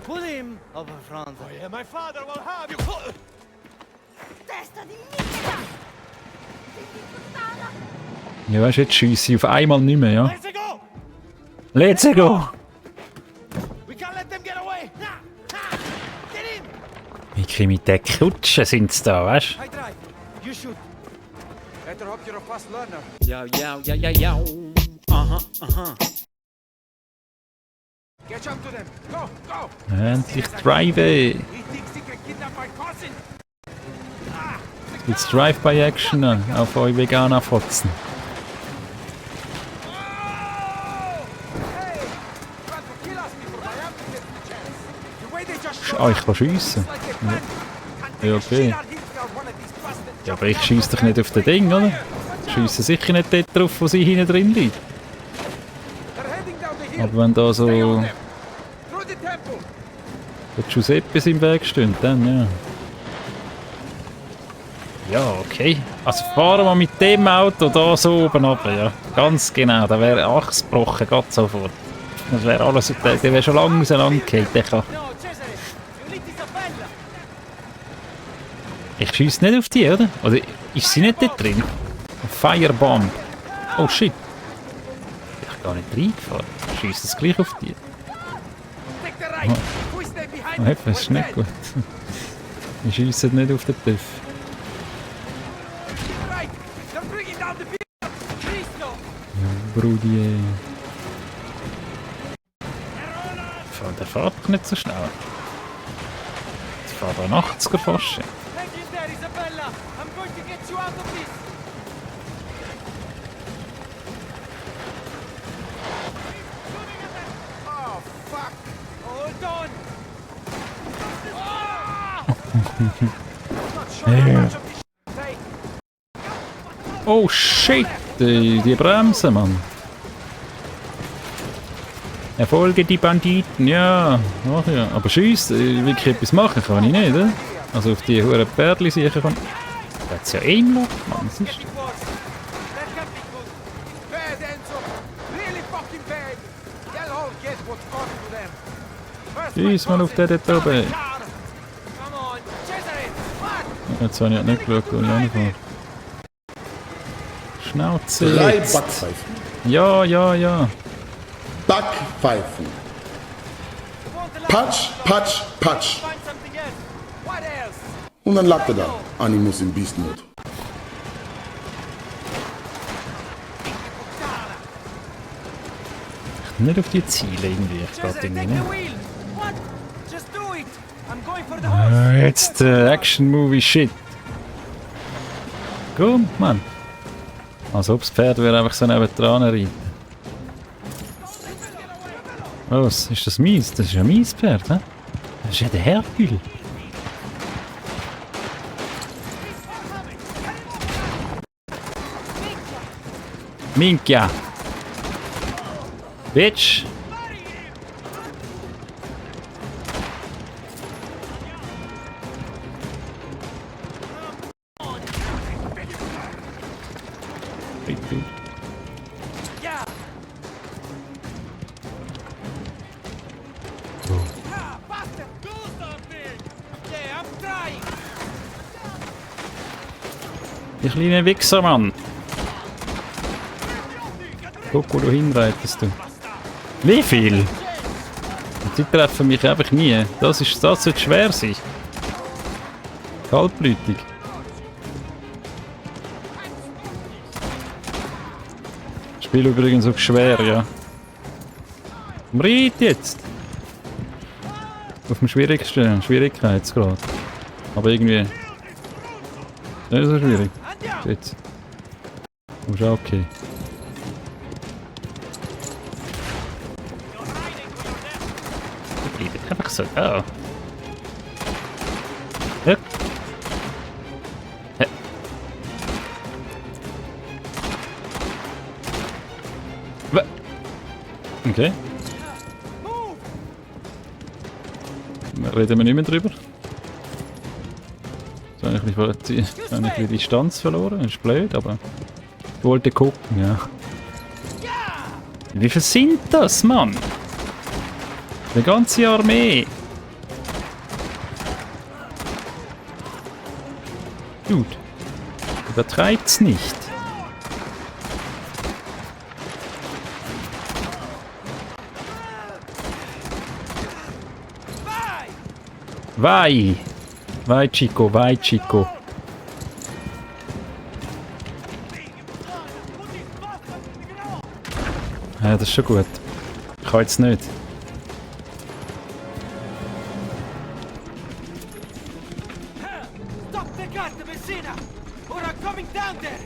Put him over front. Oh yeah, my father will have you. Testa di merda! Figlio di puttana! Ja, weißt du, jetzt schiesse ich auf einmal nicht mehr, ja? Let's go. Let's go! We can't let them get away. Get in. Wie kriminelle Kutschen sind es da, weißt du? I drive. You shoot. Better hope you're a fast learner. Yow, yow, yow, yow, yow. Catch up to them. Go, go. Endlich drive! He thinks he can kidnap my cousin. Jetzt Drive-by-Action auf euch Veganer-Fotzen. Hey, trying to kill us before my uncle gets the chance. The way they just shot Ah, ich kann schiessen. like a plan. Can't Ja, take a okay. shit out Hitler, one of these bastards. Ja, aber ich schiesse doch nicht auf das Ding, oder? Ich schiesse sicher nicht dort drauf, wo sie hinten drin liegt. They're heading down the hill. Aber wenn da so Stay on them. Through the temple. die Giuseppes im Weg stehen, dann ja. Ja, okay. Also fahren wir mit dem Auto da so oben runter, ja. Ganz genau, da wäre Achs gebrochen, geht sofort. Das wäre alles, der wäre schon lange auseinandergefallen, der kann. No, Cesare, you need Isabella. Ich schiesse nicht auf die, oder? Oder ist sie nicht dort drin? Firebomb. Oh shit. Ich kann nicht reingefahren. Ich schiesse es gleich auf die. Take the right. We stay behind. Oh, das ist nicht gut. Wir schiessen nicht auf den TÜV. Right. They're bringing down the vehicle. Cristo. Brudi. Der fährt doch nicht so schnell. Jetzt fährt er 80er fast. Hang in there, Isabella. I'm going to get you out of this. Oh fuck. Hold on. Not sure how much of this take. Oh shit, die Bremse, Mann. Erfolge die Banditen, ja. Ach ja. Aber schiessen, wirklich etwas machen kann ich nicht, oder? Also auf die hohen Pärchen sicher kann. Da hat's ja Einloch, Mann. Was ist Getting worse. That can't be good. Bad, Enzo. Really fucking bad. They'll all get what's coming to them. First my Schieß mal auf den dort oben. Come on, Cesare. What? Jetzt habe ich nicht geschaut, wo ich anfange. Schnauze. 3 jetzt. Backpfeifen. Ja, ja, ja. Backpfeifen. Want the Patsch, patsch, patsch. find something else. What else? Und dann lag er da. Animus im Beast Mode. Nicht auf die Ziele irgendwie. Ich Cesare, gerade take irgendwie the nicht. wheel. What? Just do it. I'm going for the horse. Jetzt Action-Movie-Shit. Gut, Mann. Als ob das Pferd wäre einfach so nebendran reiten. Was? Ist das mies? Das ist ja mies Pferd, hä? Das ist ja der Herkül. Minkia. Bitch. Yeah. Ah, bastard. Do something. Yeah, I'm trying. Die kleine Wichser, Mann. Guck, wo du hinreitest, du. Wie viel? Die treffen mich einfach nie. Das sollte schwer sein. Kaltblütig. Spiel übrigens auch schwer, ja. Reit jetzt! Auf dem Schwierigkeitsgrad. Aber irgendwie. Nicht so schwierig. Jetzt. Aber ist auch okay. Ich bin einfach so da. Ja. Ja. Okay. Reden wir nicht mehr drüber. Jetzt habe ich ein bisschen Distanz verloren. Das ist blöd, aber ich wollte gucken, ja. Wie viel sind das, Mann? Eine ganze Armee. Dude, übertreibt's nicht. Vai! Vai Chico, vai Chico. Ja, das ist schon gut. Ich kann jetzt nicht. Stop the gun, Messina! Or I'm coming down there!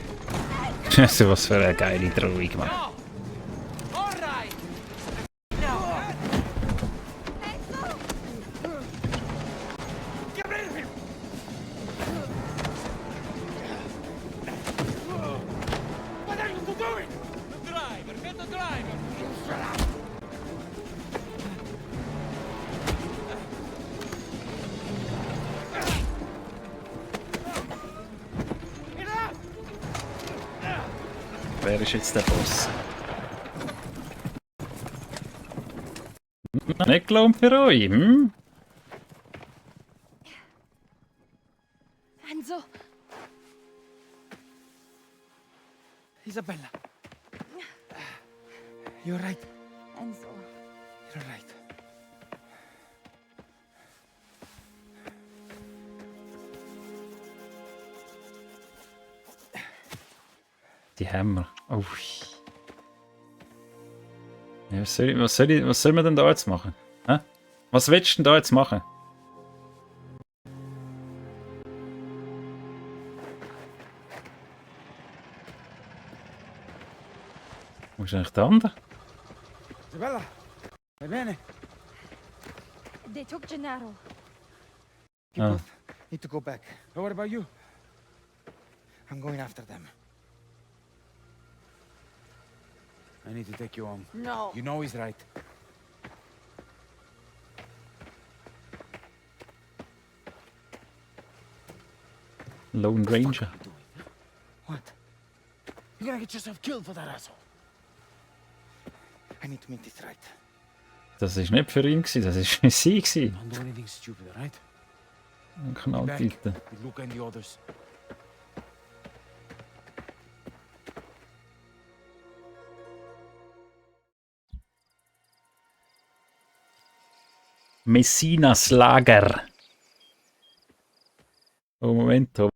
Also, was für eine geile Drohung, Mann. No! Alright! Now! Enzo! Get rid of him! What are you doing? The driver! Get the driver! Shut up! Enough! Wer ist jetzt der Boss? Nicht gelohnt für euch, hm? Enzo! Isabella. You're right. Enzo. You're right. Die Hämmer. Oh. Ja, was soll man denn da jetzt machen? Hä? Was willst du denn da jetzt machen? Wo ist eigentlich der andere? Isabella. Va bene. They took Gennaro. You Ah. both need to go back. But what about you? I'm going after them. I need to take you home. No. You know he's right. Lone Ranger. What? You're gonna get yourself killed for that asshole. I need to make this right. Das ist nicht für ihn gewesen, das ist für sie gewesen. Don't do anything stupid, alright? Ein Back Knalltilte. with Luca and the others. Messinas Lager. Oh, Momento.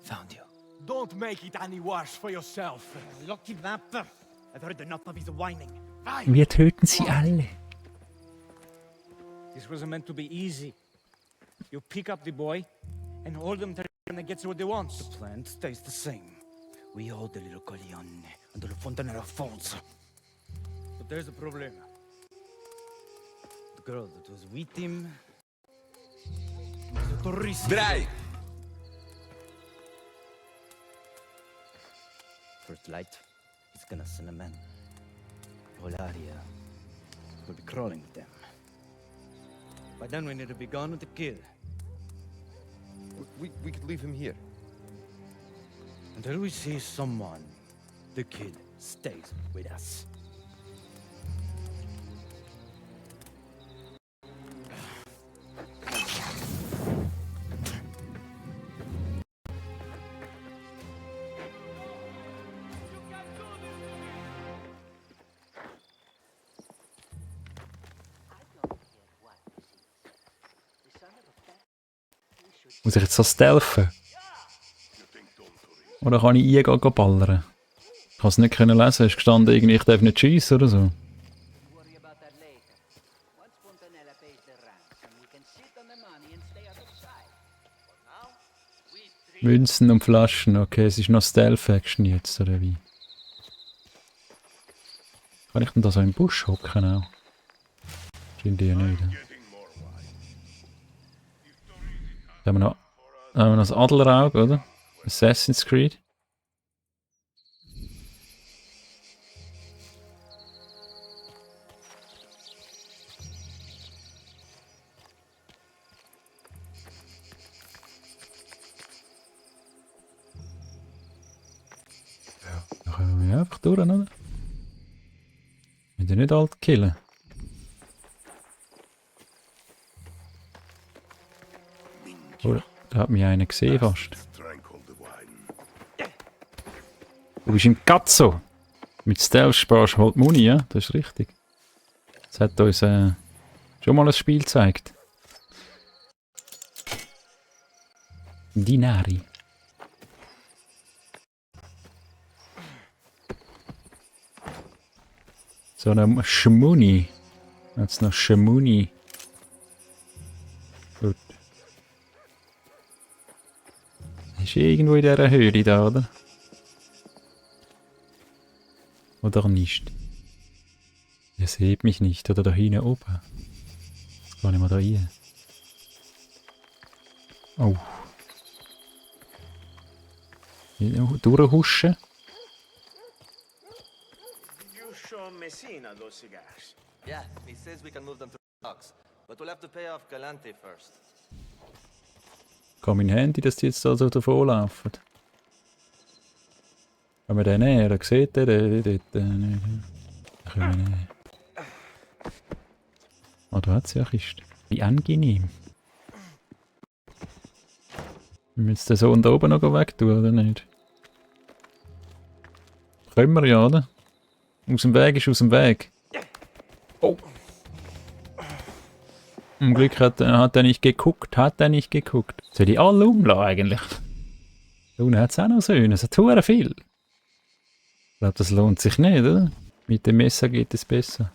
Found you. Don't make it any worse for yourself. Lucky Vapor. I've heard enough of his whining. Wir töten sie alle. This wasn't meant to be easy. You pick up the boy and hold him till he gets what he wants. The plan stays the same. We hold the little Coglione until the Fontanella falls. But there's a problem. The girl that was with him was a Torrisi. Drei! First light, he's gonna send a man. Polaria will be crawling with them. By then we need to be gone with the kid. We could leave him here. Until we see someone, the kid stays with us. Muss ich jetzt so stealthen? Oder kann ich eingehen ballern? Ich kann es nicht lesen, es ist gestanden, irgendwie, ich darf nicht schiessen oder so. Worry about that later. Once Fontanella pays the ransom, we can sit on the money and stay out of sight. For now, we three Münzen und Flaschen, okay, es ist noch Stealth-Action jetzt, oder wie? Kann ich denn da so im Busch hocken auch? Scheint ja nicht. Da haben wir noch das Adlerauge, oder? Assassin's Creed. Ja, da können wir einfach durch, oder? Wir müssen nicht alt killen. Oh, da hat mich einer gesehen fast. Du bist im Cazzo. Mit Stealth sparst du halt Muni, ja? Das ist richtig. Das hat uns schon mal ein Spiel gezeigt. Dinari. So eine Schmuni. Jetzt noch Schmuni. Gut. Ist irgendwo in dieser Höhle da, oder? Oder nicht? Ihr seht mich nicht. Oder da hinten oben. Jetzt gehe ich mal da rein. Oh. Hier durchhuschen. You show Messina those cigars. Yeah, he says we can move them to docks, but we'll have to pay off Galante first. Kann mein Handy, dass die jetzt da so davonlaufen. Wenn man den näher sieht, den dort nicht. Den können wir nehmen. Ah, da hat es ja eine Kiste. Wie angenehm. Wir müssen den Sohn da oben noch weg tun, oder nicht? Können wir ja, oder? Aus dem Weg ist aus dem Weg. Oh! Zum Glück hat er nicht geguckt, Soll ich alle umlassen eigentlich? Da unten hat es auch noch Söhne, es hat verdammt viel. Ich glaube, das lohnt sich nicht, oder? Mit dem Messer geht es besser.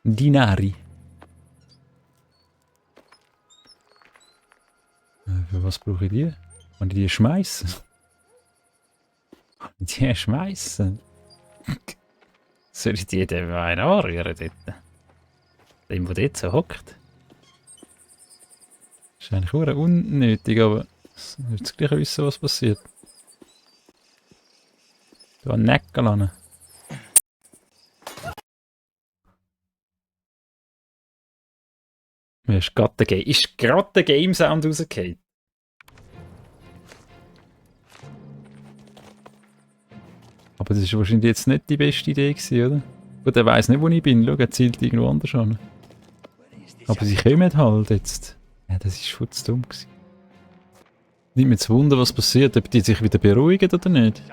Dinari. Für was brauche ich die? Kann ich die schmeißen? Kann ich die schmeißen? Soll ich die denn einen anrühren dort? Dem, der dort so hockt? Ist eigentlich auch unnötig, aber ich will jetzt gleich wissen, was passiert. Da einen Neckel an. Mir ist gerade der Game-Sound rausgefallen. Aber das war wahrscheinlich jetzt nicht die beste Idee gewesen, oder? Gut, er weiss nicht, wo ich bin. Schau, er zielt irgendwo anders an. Aber sie kommen halt jetzt. Ja, das war schon zu dumm gewesen. Nicht mehr zu wundern, was passiert, ob die sich wieder beruhigen oder nicht.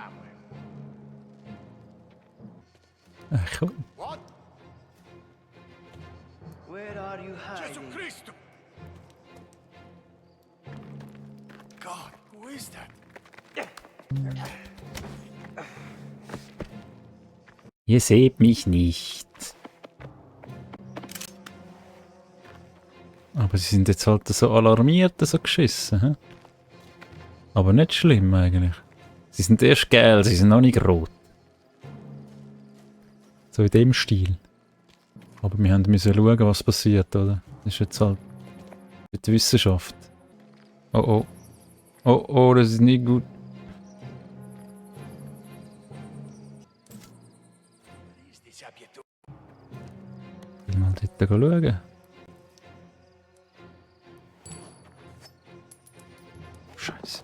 Ach komm. Where are you hiding? Cristo! God, who is that? Ihr seht mich nicht. Aber sie sind jetzt halt so alarmiert, so geschissen. He? Aber nicht schlimm eigentlich. Sie sind erst gelb, sie sind noch nicht rot. So in dem Stil. Aber wir müssen schauen, was passiert, oder? Das ist jetzt halt die Wissenschaft. Oh oh. Oh oh, das ist nicht gut. Ich will mal dort schauen. Scheiße.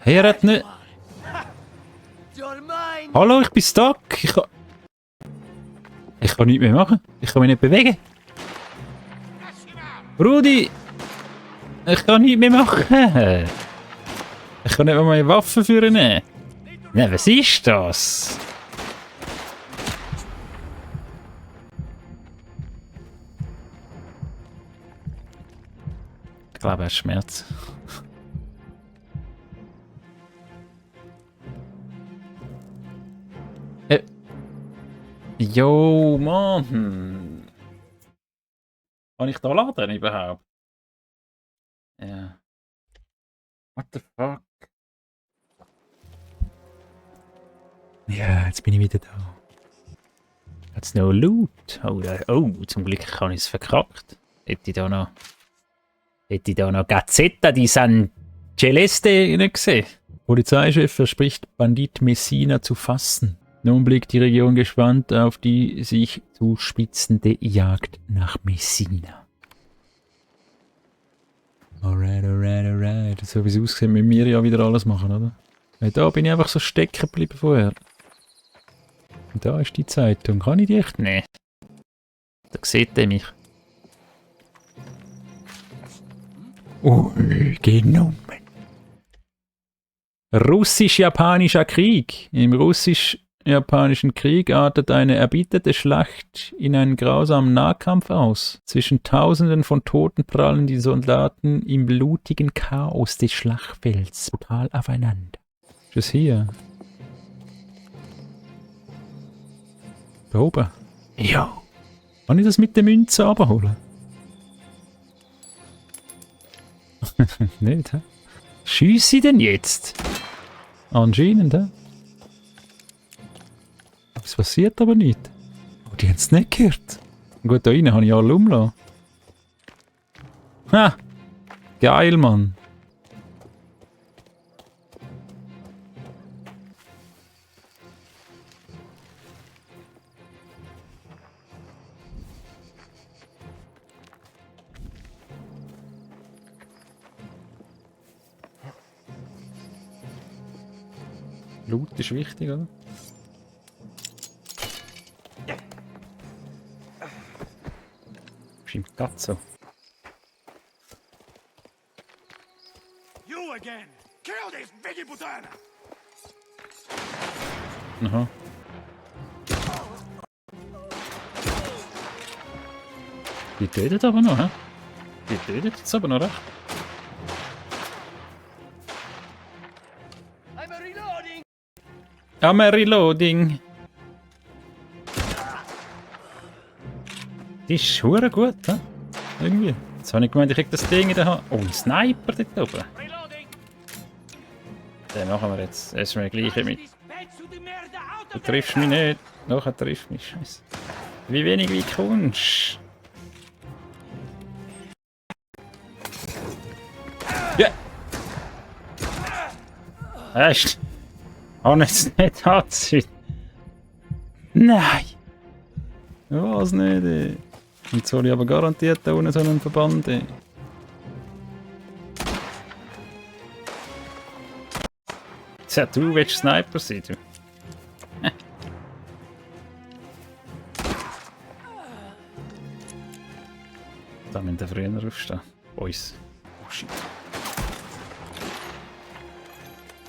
Hey, er hat nicht... Hallo, ich bin stuck. Ich kann nichts mehr machen. Ich kann mich nicht bewegen. Rudi! Ich kann nichts mehr machen. Ich kann nicht mal meine Waffe führen. Nein, was ist das? Ich glaube, er hat Schmerz. Jo, Mann. Kann ich da laden überhaupt? Ja. What the fuck? Ja, jetzt bin ich wieder da. Hat's noch Loot? Oh, zum Glück habe ich es verkackt. Hätte ich da noch Gazzetta di San Celeste nicht gesehen. Polizeichef verspricht, Bandit Messina zu fassen. Nun blickt die Region gespannt auf die sich zuspitzende Jagd nach Messina. Alright. So wie es aussieht, müssen wir ja wieder alles machen, oder? Ja, da bin ich einfach so stecken geblieben vorher. Und da ist die Zeitung. Kann ich die echt? Nein. Da sieht er mich. Ui, genommen. Russisch-japanischer Krieg. Im russisch-japanischen Krieg artet eine erbitterte Schlacht in einen grausamen Nahkampf aus. Zwischen Tausenden von Toten prallen die Soldaten im blutigen Chaos des Schlachtfelds brutal aufeinander. Ist das hier? Da oben? Ja. Kann ich das mit der Münze abholen? Nicht, hä? Schiesse ich denn jetzt? Anscheinend, hä? Es passiert aber nicht. Oh, die haben es nicht gehört. Gut, da rein habe ich alle umgelassen. Ha! Geil, Mann. Loot ist wichtig, oder? Scheint grad so. You again! Kill this biggie putana! Aha. Die tötet aber noch, hä? Die tötet jetzt aber noch recht. I'm reloading. Die ist hure gut, hä? Irgendwie. Jetzt habe ich gemeint, ich krieg das Ding in der Hand. Oh, ein Sniper dort oben. Den machen wir jetzt. Das ist mir gleich mit. Du triffst mich nicht. Doch, er trifft mich. Scheiße. Wie wenig wie Kunst. Ja! Echt? Oh, jetzt nicht anzünden. Nein! Was nicht, ey. Und soll ich aber garantiert da unten so einen Verband, ey. Tja, du willst Sniper sein, du. Da müssen wir früher aufstehen. Uns. Oh shit.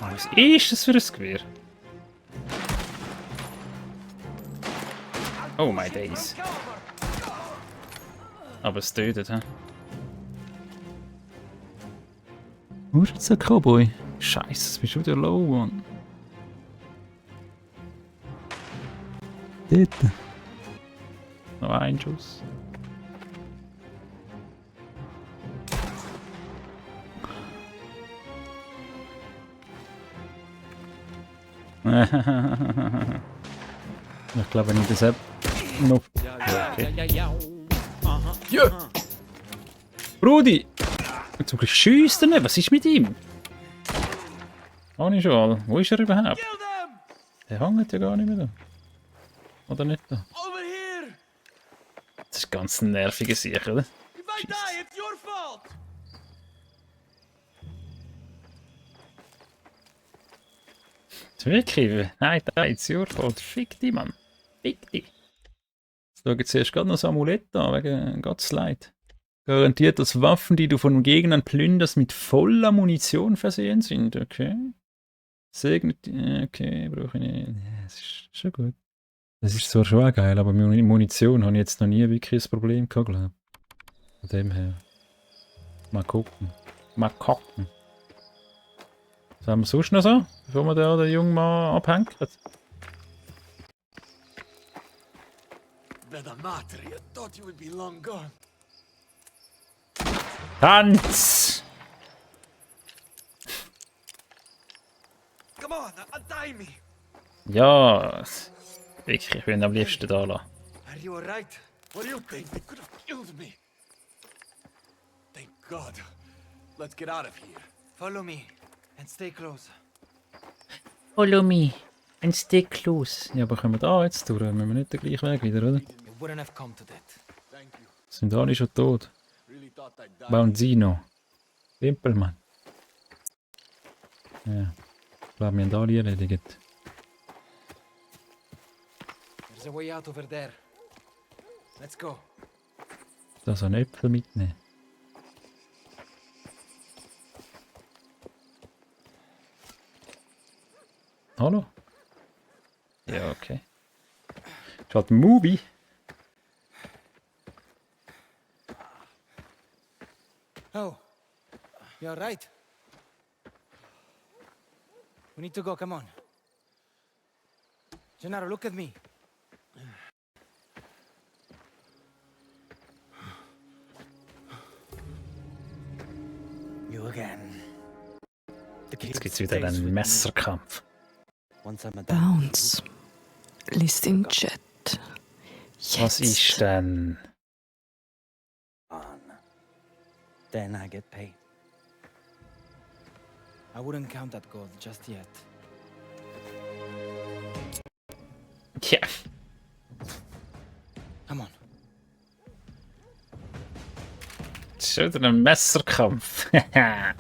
Was ist das für ein Gewehr? Oh my days. Aber es tötet, hä? Wo ist jetzt der Cowboy? Scheiße, es bist schon wieder low, Mann. Dort. Noch ein Schuss. Ich glaube, wenn ich das habe. Noch. Okay. Ja! Brudi! Zum Glück schiesst er nicht. Was ist mit ihm? Ohne Schal. Wo ist er überhaupt? Der hängt ja gar nicht mehr da. Oder nicht da? Das ist ganz ein nerviger Sieg, oder? Wirklich? Nein, it's your fault. Fick dich, Mann. Fick dich. Jetzt schau jetzt erst gerade noch das Amulett an, wegen Gottes Leid. Garantiert, dass Waffen, die du von Gegnern plünderst, mit voller Munition versehen sind. Okay. Segnet. Okay, brauche ich nicht. Ja, das ist schon gut. Das ist zwar schon auch geil, aber mit Munition habe ich jetzt noch nie wirklich ein Problem gehabt, glaube ich. Von dem her. Mal gucken. Mal gucken. Was haben wir sonst noch so, bevor wir da den jungen Mann abhängen? Tanz! Come on, untie me! Ja, wirklich, ich will ihn am liebsten da lassen. Are you alright? What do you think? They could have killed me. Thank God. Let's get out of here. Follow me and stay close. Follow me and stay close. Ja, aber können wir da jetzt durch? Müssen wir nicht den gleichen Weg wieder, oder? It wouldn't have come to that. Sind alle schon tot. Baunzino. Pimpelmann. Ja. Ich glaube, wir haben alle erledigt. There's a way out over there. Let's go. Da so einen Äpfel mitnehmen. Hallo? Ja, okay. Ist halt ein Movie. Oh, you're right. We need to go, come on. Gennaro, look at me. You again. Jetzt gibt's wieder einen Messerkampf. Once I'm a Bounce. Listing Chat. Was Jetzt. ist denn? on. Then I get paid. I wouldn't count that gold just yet. Tja. Come on. Das ist wieder ein Messerkampf. Der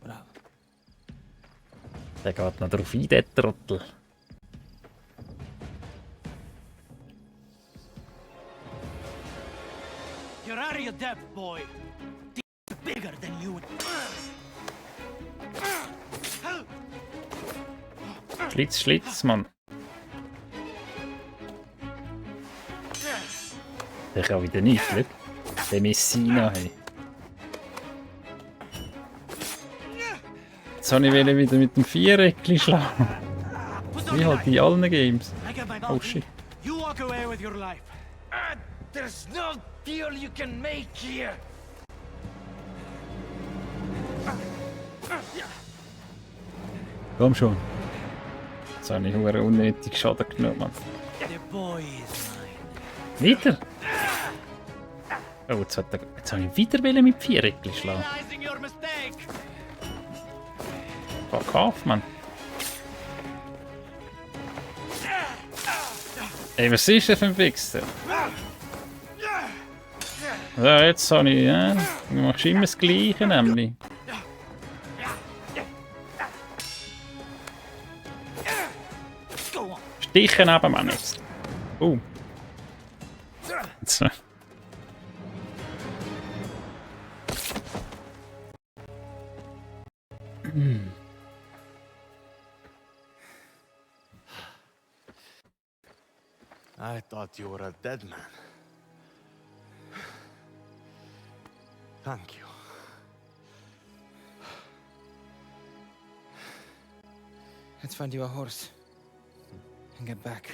Bravo. geht noch drauf ein, der Trottel. You're out of your depth, boy. Bigger than you. Schlitz, Schlitz, Mann. Der kann wieder nicht, schau. Der Messina, hey. Jetzt wollte ich wieder mit dem Viereckli schlagen. Wie halt in allen Games. I get my Oh bounty. shit. You walk away with your life. There's no deal you can make here. Komm schon. Jetzt habe ich einen unnötigen Schaden genommen, Mann. The boy is mine. Wieder? Oh, jetzt habe ich wieder mit Viereckli schlagen. Realizing your mistake. Fuck off, Mann. Ey, was ist denn für ein Wichser? Ja, jetzt habe ich, ja. Du machst immer das Gleiche, nämlich. Stichen aber, Mann, jetzt. Jetzt. I thought you were a dead man. Thank you. Let's find you a horse and get back.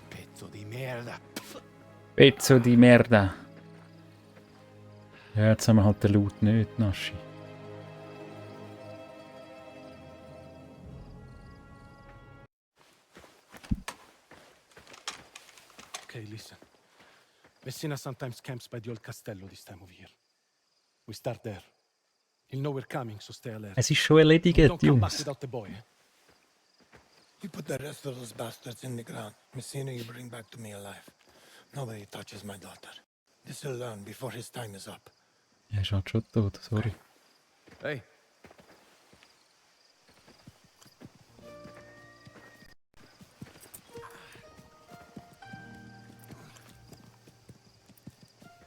Pezzo di merda. Pezzo di merda. Ja, jetzt haben wir halt den Loot nicht, Naschi. Okay, listen. Messina sometimes camps by the old castello this time of year. We start there. He'll know we're coming, so stay alert. Es ist schon erledigt, Don't come back Jungs. without the boy, eh? You put the rest of those bastards in the ground. Messina, you bring back to me alive. Nobody touches my daughter. This will learn before his time is up. Er ist halt schon tot, sorry. Hey.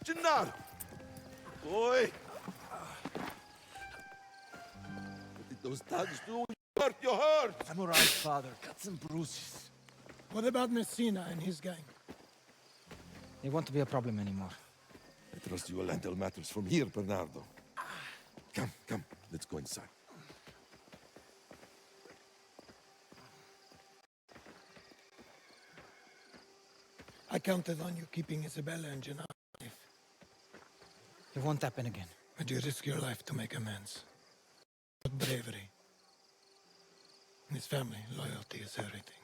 Gennaro! Boy! What did those thugs do? You hurt! I'm alright, father. Cuts and bruises. What about Messina and his gang? They won't be a problem anymore. I trust you will handle matters from here, Bernardo. Come, come, let's go inside. I counted on you keeping Isabella and Gennaro safe. It won't happen again. But you risk your life to make amends. What bravery. In his family, loyalty is everything.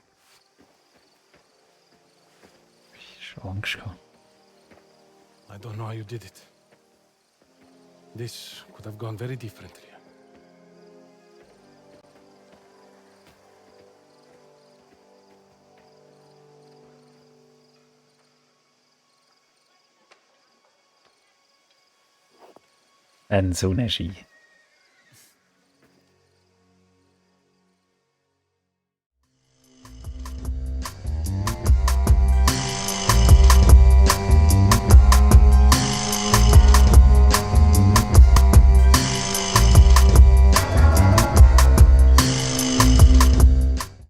Schon Angst gehabt. I don't know how you did it. This could have gone very differently. So eine Ski.